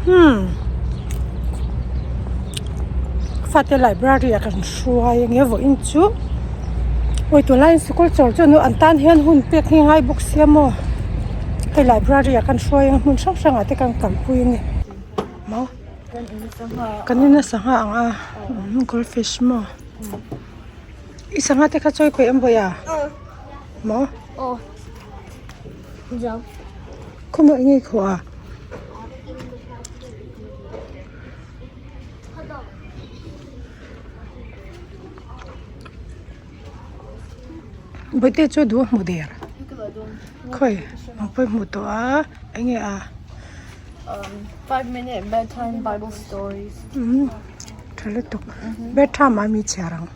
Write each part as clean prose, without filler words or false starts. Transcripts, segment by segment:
Hmm fate library ah kan hruai enge vawiin chu awi tunlaiin sikul chawr chu an tan hian hun pek hi a ngai bawk sia maw hei library ah kan hruai anga hmun hrang hrang ah te kan kalpui a ni maw kan in a sangha ang a gold fish maw i sangha te kha chawi peih ang bawiha maw. Khawmah enge i khawh a? Bawihte chu duh a hmu der. Khawi ang pawh i hmu tawh a enge a? Umm tha lutuk bedtime ah mi chhiar ang.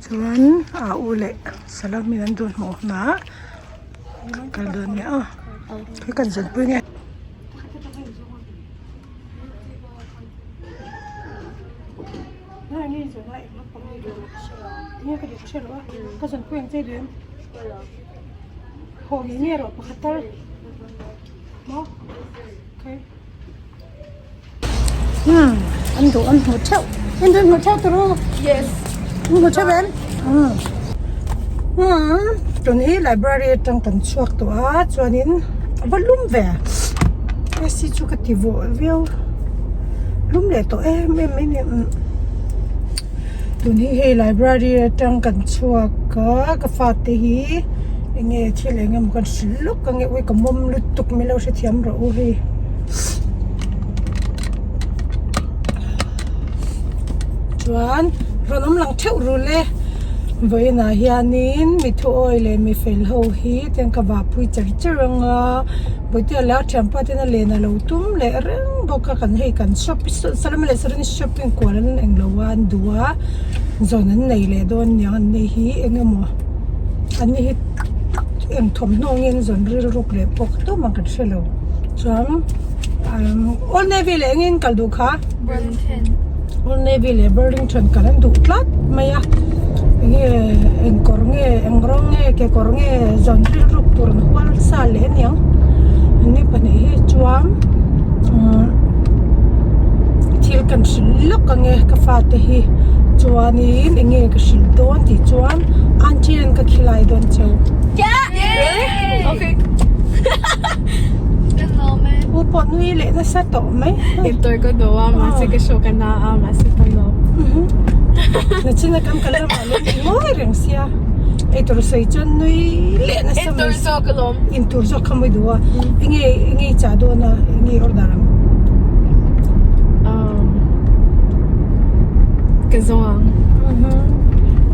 Chuan a u leh salami an dun hmuh hunah kan kal dawn nia aw khi kan zirpui nge. Hmm an duh an hmu theuh in duh hmu theuh turu yes an hmu theuh em hmm hmm tun hi library atang kan chhuak tawh a chuanin a va lum ve AC chu ka ti vawh viau lum leh tawh em em mai a ni tun hi hei library atang kan chhuak a ka fate hi eng nge thil eng emaw kan hrilh lawk ang e ui ka mawm lutuk min lo hrethiam rawh u hei. Chuan rawn awm lang theuh rul e vawiinah hianin mi thuawi leh mi fel ho hi tiang ka vahpui cher cher ang a bawihtea leh a thianpa ten a len a lo tum leh reng bawk a kan hei kan shop salama leh sarani shopping kual an englo a an duh a zawn an nei leh dawn niang an ni hi eng emaw an ni hi eng thawmhnaw nge an zawn rilruk leh pawh ka tum ang kan hrelo. Chuan Old Navy leh engin kal duh kha? Burlington. Old Navy leh Burlington kal an duh tlat mai a. Enge eng kawr nge eng rawng nge kekawr nge zawn rilruk tur an hual sa leh aniang. Anni pahnih hi chuan thil kan hrilh lawk ange ka fate hi chuanin enge ka hrilh dawn tih chuan aunty an ka khilai dawn cheu. Okay. U pawh nui leh nasa tawh mai. Intur ka do a mahse ka show ka na a mahse ka lawm. Nachina kan kal lamah lawm i ngawi reng sia. Eitur sawi chuan nui leh nasa mai. Intur zawk ka lawm. Intur zawk kha mawi duh a. Enge enge i chah dawn a enge i order ang? Um ka zawng ang.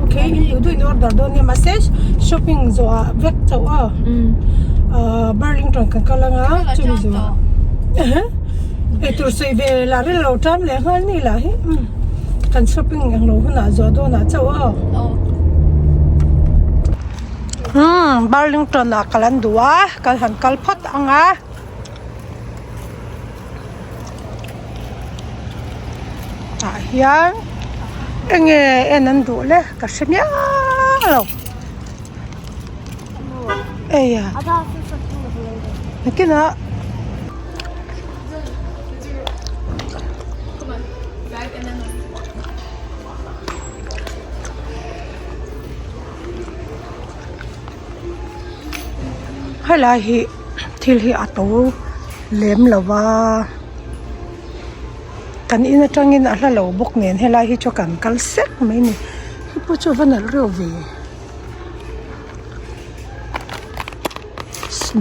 Okay in duh duh in order dawn nia mahse shopping zawhah vek chauh a. Burlington kan kal anga chumi zawh eitur sawi ve lah ril lo tan leh nghal ni lah hi kan shopping eng lo hunah zawh dawnah chauh a umm Burlington ah kal an duh a kan han kal phawt ang a. Tah hian enge en an duh le ka hre miah lo. Eia nakinah helai hi thil hi a to lem lo va kan in atangin a hla lo bawk nen helai hi chu kan kal sek mai a ni hei pawh chu a va nalh reuh ve.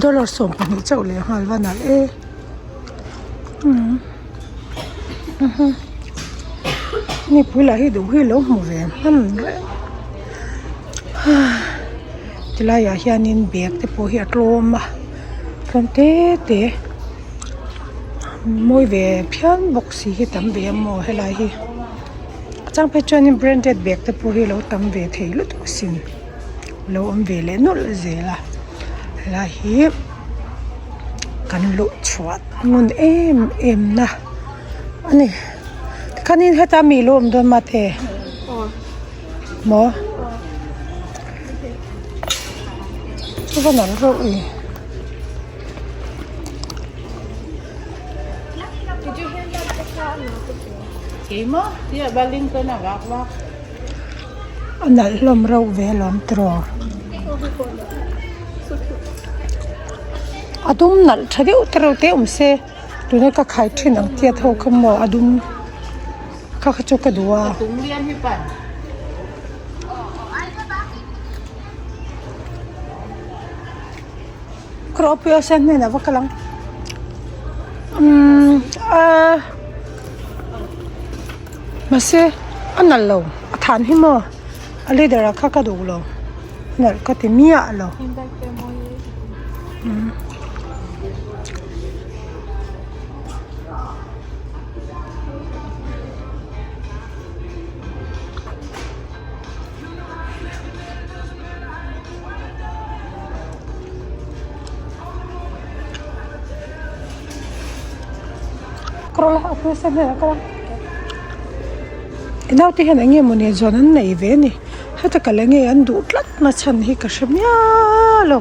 Dollar 12 chauh leh nghal va nalh e nipui lah hi duh hi lo hmu ve hman reng tilai ah hianin bag te pawh hi a tlawm a tlawm te te mawi ve phian bawk si hi tam ve a maw helai hi. A chang phei chuanin branded bag te pawh hi a lo tam ve thei lutuk asin a lo awm ve leh nawlh zel a helai hi kan luh chhuah ngun em em na a ni tikhanin heta mi lo awm dawn mate maw. Ka va nalh reuh e. A nalh hlawm reuh ve alawm tiraw. A dum nalh tha deuh te reuh te awm se tuna ka khai thin ang tiat ho kha maw a dum kha kha chu ka duh a. Krawpui a sen hnenah va kal ang umm aaa mahse a nalh lo a than hi maw a leader ah kha ka duh lo nalh ka ti miah lo umm. I naute hian eng nge mawni zawn an nei ve a ni heta kal eng nge an duh tlat na chhan hi ka hre mial lo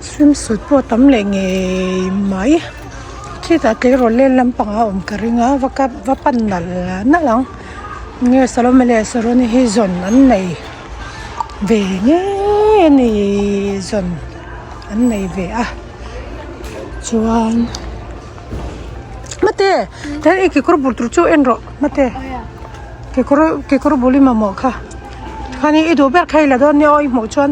swimsuit pawh a tam leh ngei mai khitah tleirawl lel lampangah a awm ka ring a va kap va pan nalh nalh ang. Nge Salome leh Saroni hi zawn an nei ve ngei a ni zawn an nei ve a chuan mate tlai i kekawr bul tur chu en rawh mate kekawr kekawr bul i mamawh kha tikhanin i duh ber kha i la dawn nia aw i hmuh chuan.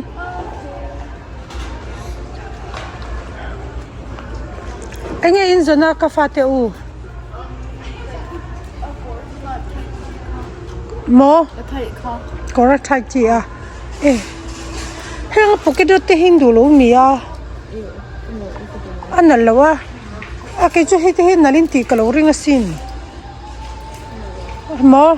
Enge in zawn a ka fate u. Maw kawr a thaih chi a e heng a pocket te hi an duh lo mi a a nalh lo a a kei chu hei te hi nalh in tih ka lo ring asin maw.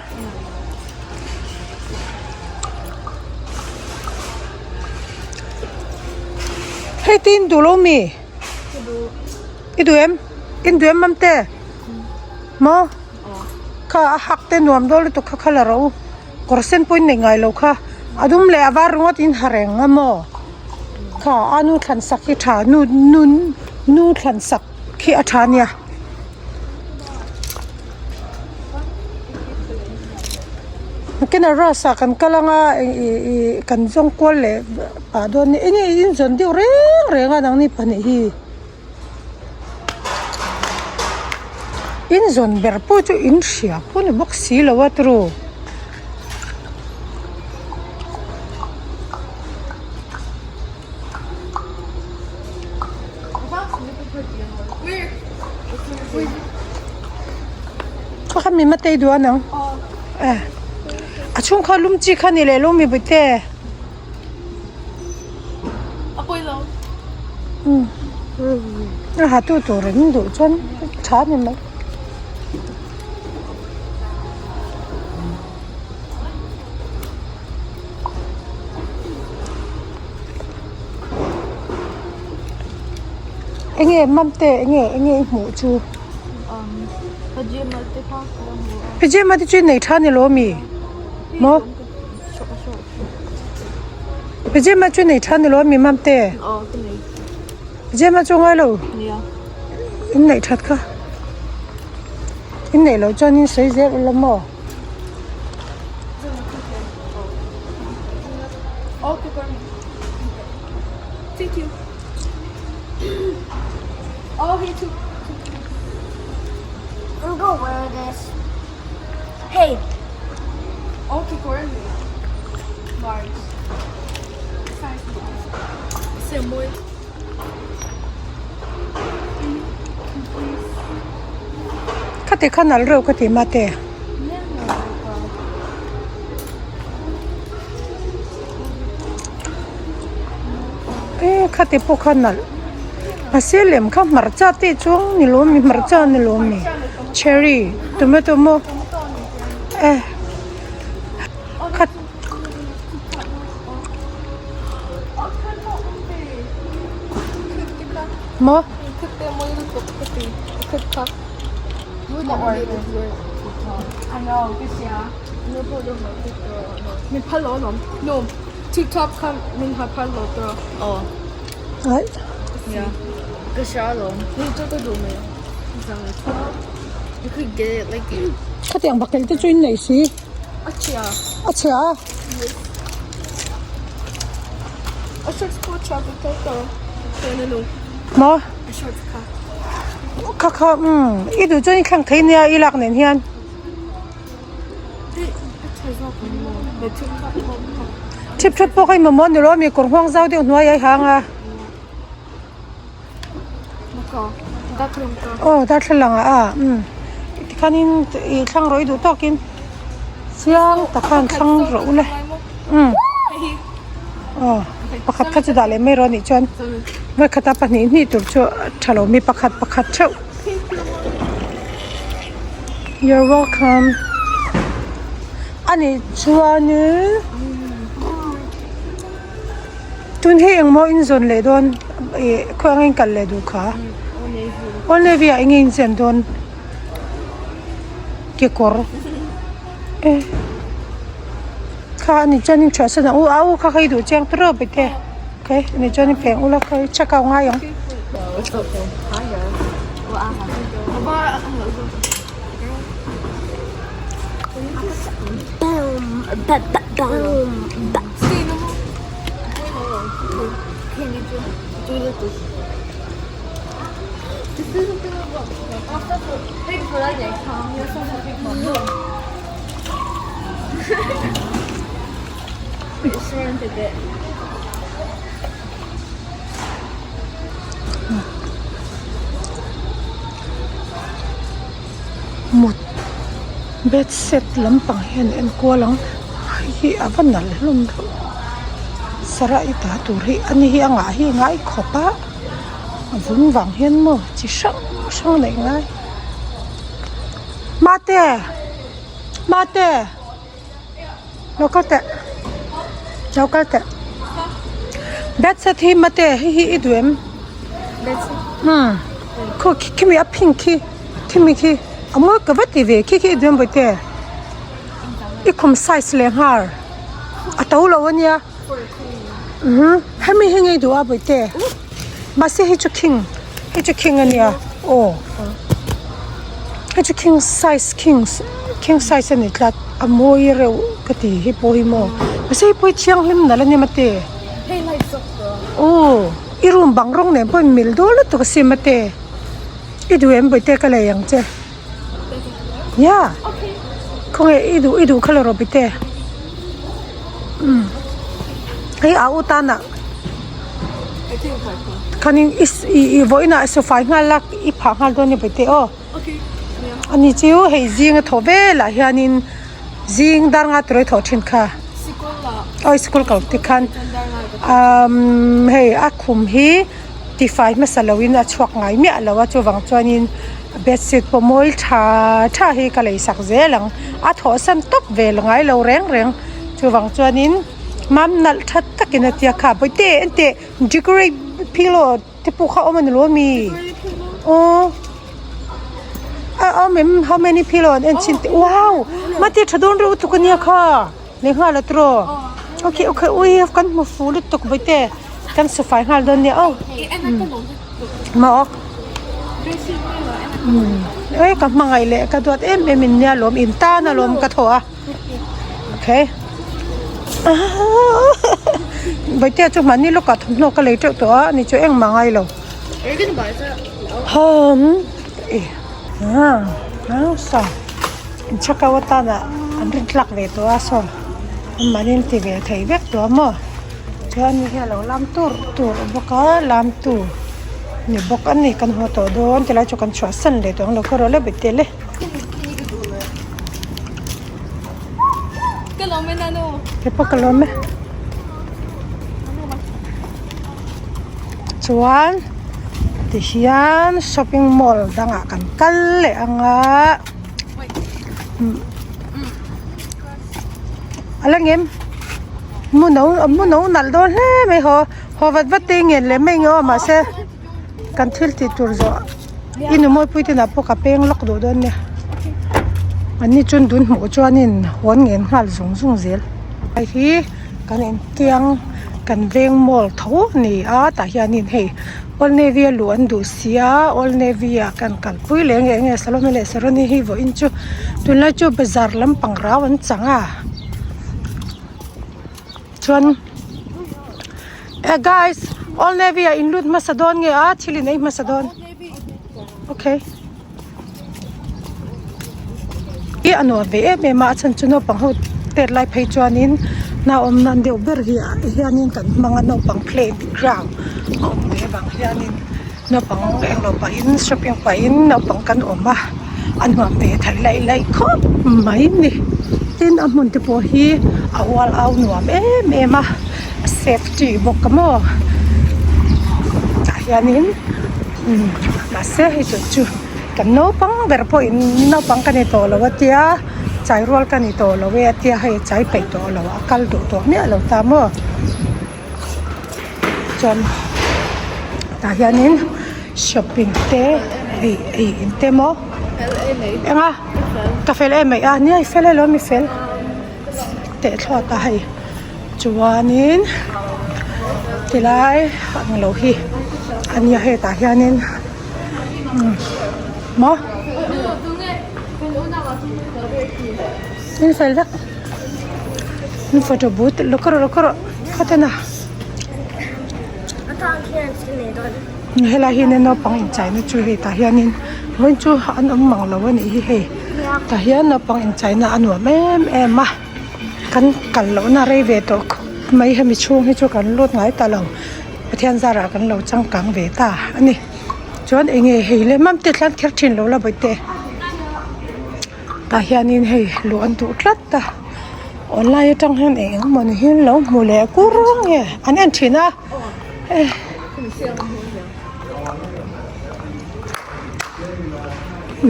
Hei te in duh lo mi i duh em in duh em mam te maw kha a hak te nuam dawn lutuk kha kha la rawh u kawr sen pawh in nei ngai lo kha a dum leh a var ringawt in ha reng a maw kha a nu thlan sak hi tha nu nu nu thlan sak khi a tha ania. Nakinah rus ah kan kal anga ih ih kan zawng kual leh pah dawn nia enge in zawn deuh reng reng a nangni pahnih hi in zawn ber pawh chu in hria pawh ni bawk si lo a tiraw. Kha kha mi matei duh a nang eh a chhung kha lum chi kha ni leh lo mi bute um a ha tu tur in duh chuan tha a ni mai. Enge mamte enge enge i hmuh chu pajama te chu i nei tha ni lo ami maw pajama chu i nei tha ni lo ami mamte pajama chu a ngai lo in neih that kha in neih loh chuan in sawi zel ula maw. Thank you. Oh, he took. I'm gonna wear this. Hey. Okay, Courtney. Large. Size large. Same way. Khati kha nalh reuh ka ti mate. E khati pawh kha nalh mahse lem kha hmarcha te chuang ni lo ami hmarcha ni lo ami cherry tomato maw e khat. Maw. Tube top kha min ha phal lo tawh. Aw. Ai. Yeah. Ka hria alawm. Hei chu ka duh mai a. You could get it like Khatiang bakilh te chu in nei si. A chhia. A chhia a. Yes. A shorts pawh a chhia ve tawh tawh. Chuan a nu. Maw? A shorts kha. Kha kha umm i duh chuan i thlang thei nia i lak nen hian. Thip thut pawh kha i mamawh ni lo a mi kawr nghawng zau deuh hnuai ai hang a. Aw darthlalang ah a umm tikhanin ih thlang rawh i duh tawkin chiang tak khan thlang rawh ule umm aw pakhat kha chu dah leh mai rawh anih chuan vawikhat a pahnih hnih tur chu a tha lo mi pakhat pakhat theuh. You're welcome. Ani chuanin tun hi engmaw in zawn leh dawn ih khawi angin kal leh duh kha Old Navy ah enge in chen dawn kekawr e kha ani chuanin chhuahsan ang u a u kha kha i duh chiang tawrh a bete. Okay, ani chuan i pheng ula kha i check out ngai ang. Mut bed set lampang hian a enkual ang hei hi a va nalh hlawm deuh sarai ta tur hi ani hi a ngah hi a ngai khawp a a vung vang hian maw chi hrang hrang neih ngai mate mate. Lo kal teh lo kal teh bed set hi mate hei hi i duh em umm khaw khimi a pink khi khimi khi a mawi ka va ti ve khi khi i duh em bawihte i khum size leh nghal a to lo ania umm hemi hi ngei duh a bawihte mahse hei chu king hei chu king ania aw. Hei chu king size king king size a ni tlat a mawi reuh ka ti hi pawh hi maw mahse hei pawh hi thianghlim nalh a ni mate aw i room bang rawng nen pawh in mil dawn lutuk a sim mate i duh em bawihte ka lei ang che ya khawnge i duh i duh kha la rawh bawihte umm hei a u tan ah. Khanin i i vawiinah i sawfai nghal a i phah nghal dawn a ni teh aw ani chu hei zing a thawh velah hianin zing dar nga tur a thawh thin kha aw school kal te khan umm hei a khum hi tifai hmasa loin a chhuak ngai miah lo a chuvang chuanin bedsheet pawh mawi tha tha hi ka lei sak zel ang a thawh san tawp vel ngai lo reng reng chuvang chuanin. Mam nalh that takin a tia kha bawihte enteh decorate pillow te pawh kha a awm a ni lo ami aw a awm em how many pillow an en chhin teh wow mate tha dawn reuh lutuk ania kha leh nghal a tiraw okay okay ui kan hmu fuh lutuk bawihte kan su fai nghal dawn nia aw maw e ka hmangaih leh ka duat em em in nia lawm in tan alawm ka thaw a. Okay. Bawihtea chu mahni lawkah thawmhnaw ka lei teuh tawh a ani chu engmah ngai lo. Hum e ah sa in check out atana an rin tlak ve tawh a saw mahni an ti ve thei vek tawh a maw chuan hei hi a lo lam tur tur bawk a lam tu ni bawk a ni kan haw tawh dawn tilai chu kan chhuahsan leh tawh ang lo khaw rawh le bawihte le. He pawh ka lawm e chuan tihian shopping mall dangah kan kal leh ang a a la ngem mu no mu no nalh dawn hle mai haw haw vat vat te i ngen leh mai nge aw mahse kan thil tih tur zawh. I nu mawipui te nah pawh ka peng lawk duh dawn nia an ni chuan dun hmuh chuanin hawn ngen nghal zung zung zel hei hi Kan intiang kan veng mall tho a ni a tah hianin hei old navy a luh an duh si a old navy ah kan kalpui leh nge nge salome leh saroni hi vawiin chu tunlai chu bazar lampang rau an chang a chuan eh guys old navy ah in lut hmasa dawn nge a thil in ei hmasa dawn okay. Hi a nuam ve em em a a chhan chu naupang ho tet lai phei chuanin naupang nan deuh ber hi ah hianin kan hmang a naupang play ground a awm ve avang hianin naupang englo pahin shopping pahin naupang kan awm a a nuam ve thei laih laih khawp mai a ni tin a hmun te pawh hi a ual au nuam em em a a safety bawk a maw tah hianin umm mahse hei tur chu. Kan naupang ber pawhin naupang ka ni tawh lo a tia chai rual ka ni tawh lo e a tia hei chai peih tawh lo a kal duh tawh miah lo ta maw chuan tah hianin shopping te ei ei in te maw eng a ka fel em mai a nia i fel elo mi fel teh thlawt a hei chuanin tilai ang lo hi a nia hetah hianin. Maw? In fel vek. In photo booth lo kawr lo kawr khatin a. Helai hi naupang inchaina chu hei tah hianin vawiin chu an awm mang lo a nih hi hei tah hian naupang inchaina a nuam em em a kan kal lohna rei ve tawh khawp mai hemi chhung hi chu kan lut ngai ta lo. Pathian zarah kan lo changkang ve ta a ni. Chuan eng nge hei le mam te thlan kher thin lo la bawihte. Tah hianin hei luh an duh tlat a. Online atang hian eng eng emaw ni hi lo hmu leh kur nge an en thin a.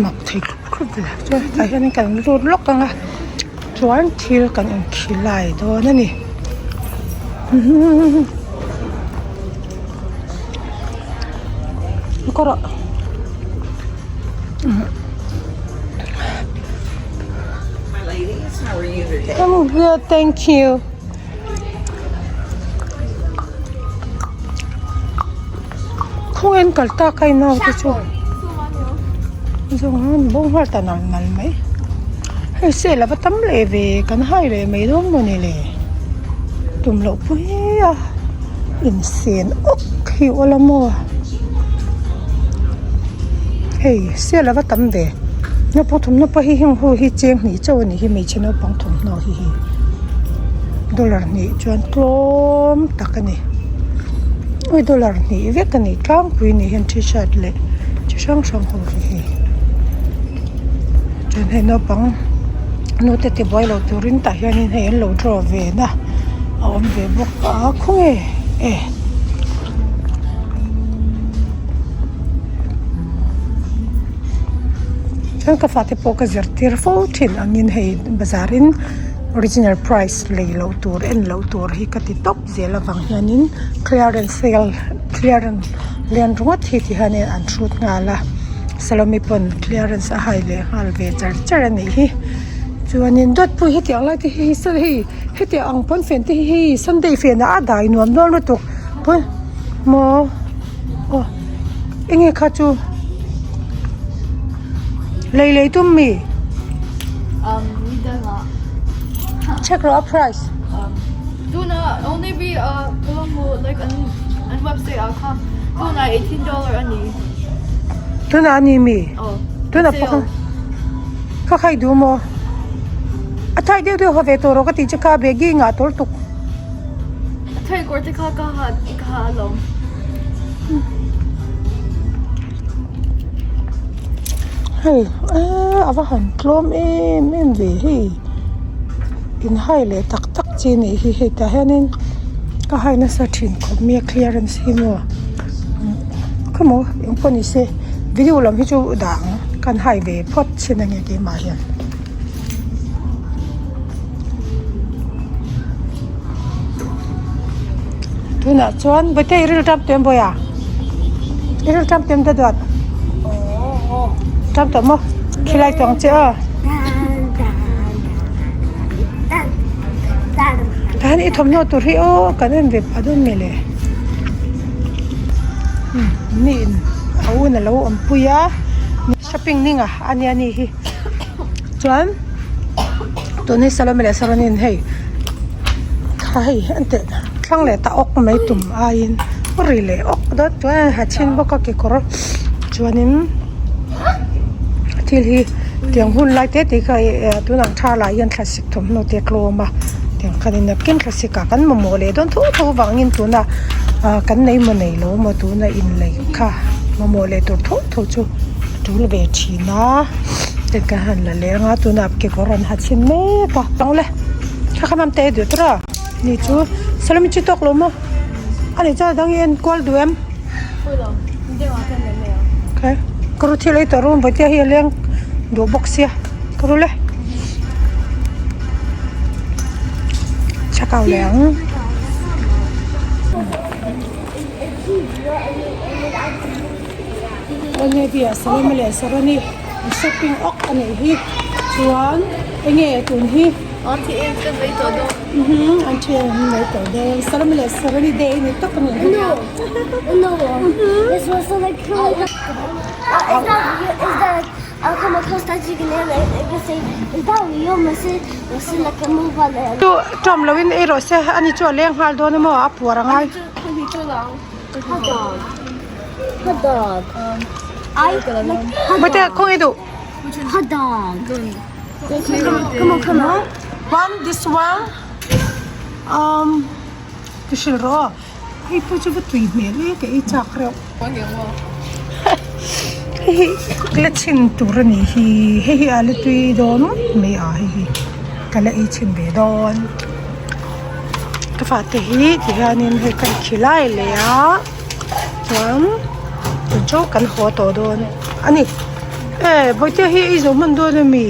Mak thei khawp khawp ve. Chuan tah hianin kan lut lawk ang a. Chuan thil kan inkhilai dawn a ni. I'm good, thank you. Khawngaih an kal tak a inau te chu zawng an bo nghal ta nal nal mai hei sel a va tam leh ve kan hai leh mai dawn maw ni le tum loh pui a insen awk hi aw la maw hei sel a va tam ve naupang thawmhnaw pawh hi heng ho hi cheng hnih chauh a nih hi hmeichhe naupang thawmhnaw hi hi dollar hnih chuan tlawm tak a ni. Awi dollar hnih vek a ni tlangpui ni hian t-shirt leh chi hrang hrang ho hi hei chuan hei naupang naute ti buai lo turin tah hianin hei an lo draw ve na a awm ve bawk a khawnge e. Chuan ka fate pawh ka zirtir fo thin angin hei bazar in original price lei loh tur en loh tur hi ka ti tawp. Zel avang hianin clearance sale clearance lian ringawt hi ti hianin an hrut nghal a Salome pawn clearance a hai leh nghal ve char char a nih hi chuanin dawt pawh hetiang lai te hi hei hetiang ang pawn fen te hi hei sunday fen ah a dai nuam dawn lutuk pawn maw aw enge kha chu lei lei tum mi check rawh a price. Tuna only be a Colombo like an an website ah kha tuna $18 a ni. Tuna a ni mi? Oh. Tuna pawh kha khai du maw? A thai deuh deuh ha ve tawh rawh ka tih che kha baggy ngah tawr tuk. A thai kawr te kha ka ha ka ha alawm. Hei a va han tlawm em em ve hei. Inhai leh tak tak chi a nih hi hei tah hianin ka hai nasa thin khawp mai a clearance hi maw khawmaw eng pawh ni se video lam hi chu dah ang kan hai ve phawt chin a ni keimah hian. Tunah chuan bawihte i rilṭam tawh em bawiha i rilṭam tawh em ta duat ṭam tawh maw khilai tawh ang che aw. Tahan i thawmhnaw tur hi aw kan en ve pah dawn mele umm ni in a un alo awm pui a shopping ning a ania ni hi chuan tun hi Salome leh Saronin hei kha hei an teh thlang leh ta awk mai tum aiin ri leh awk dawn chuan ha chhin bawk a kekawr chuanin thil hi tiang hun lai te te kha ih tunah tha lah hian thlasik thawmhnaw te a tlawm a tiang khan in napkin thlasik ah kan mamawh leh dawn tho tho vangin tuna ah kan nei maw nei lo maw tuna inlei kha mamawh leh tur tho tho chu a tul ve thin a hei ka han la leng a tunah kekawr an ha chhin mek a tang le kha kha mam te a duh tawrh a ni chu salami chu tawk lo maw ani chuan a dang hi en kual duh em. Ka ru thil ei tawh ru Bawihtea hi a leng duh bawk sia ka ru le chakau leh ang. Enge Salome leh Saroni shopping awk a nih hi chuan enge tun hi. An thian an mai tawh dawn Salome leh Saroni day a ni tak a nih hi. No, this was so like cool. Is that is that Chu ṭawm loin ei rawh se ani chu a leng nghal dawn emaw a puar a ngai. Bawihte khawnge duh. One this one um ka hrilh rawh aw. Hei pawh chu va tui hmel e ka ei chak reuh. Hei hi ka la chhin tur a nih hi hei hi a la tui dawn ngawt mai a hei hi ka la ei chhin ve dawn ka fate hi ti hianin hei ka khilai leh a chuan tun chu kan haw tawh dawn a ni e bawihte hi ei zo hman dawn ami.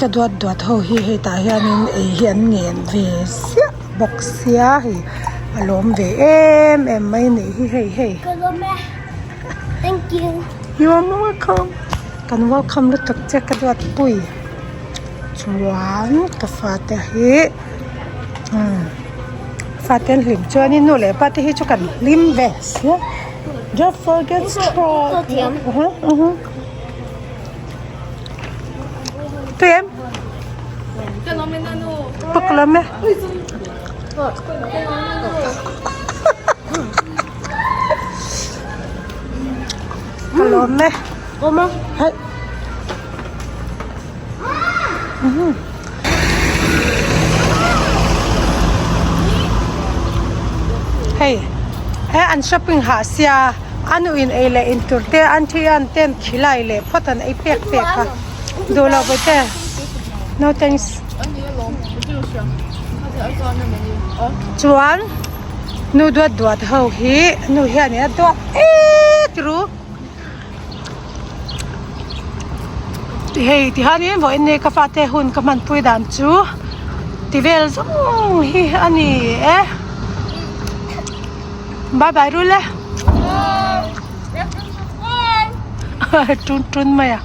Ka duat duat ho hi hetah hianin ei hi an ngen ve ziah bawk sia hei a lawm ve em em mai a nih hi hei hei you are welcome kan welcome lutuk che ka duat pui chuan ka fate hi. Fate an hlim chuanin nu leh pa te hi chu kan hlim ve sia don't forget straw tui em pak lam e ka lawm e hei. Hei he an shopping hah sia a nu in ei leh in tur te an thian ten khilai leh phawt an ei pek pek a duh loh ve te no thanks chuan nu duat duat ho hi nu hian in a duat et ru. Hei tihianin vawiin ni ka fate hun ka hmanpui dan chu ti vel zawng hi a ni e bye bye rul e tun tun mai a.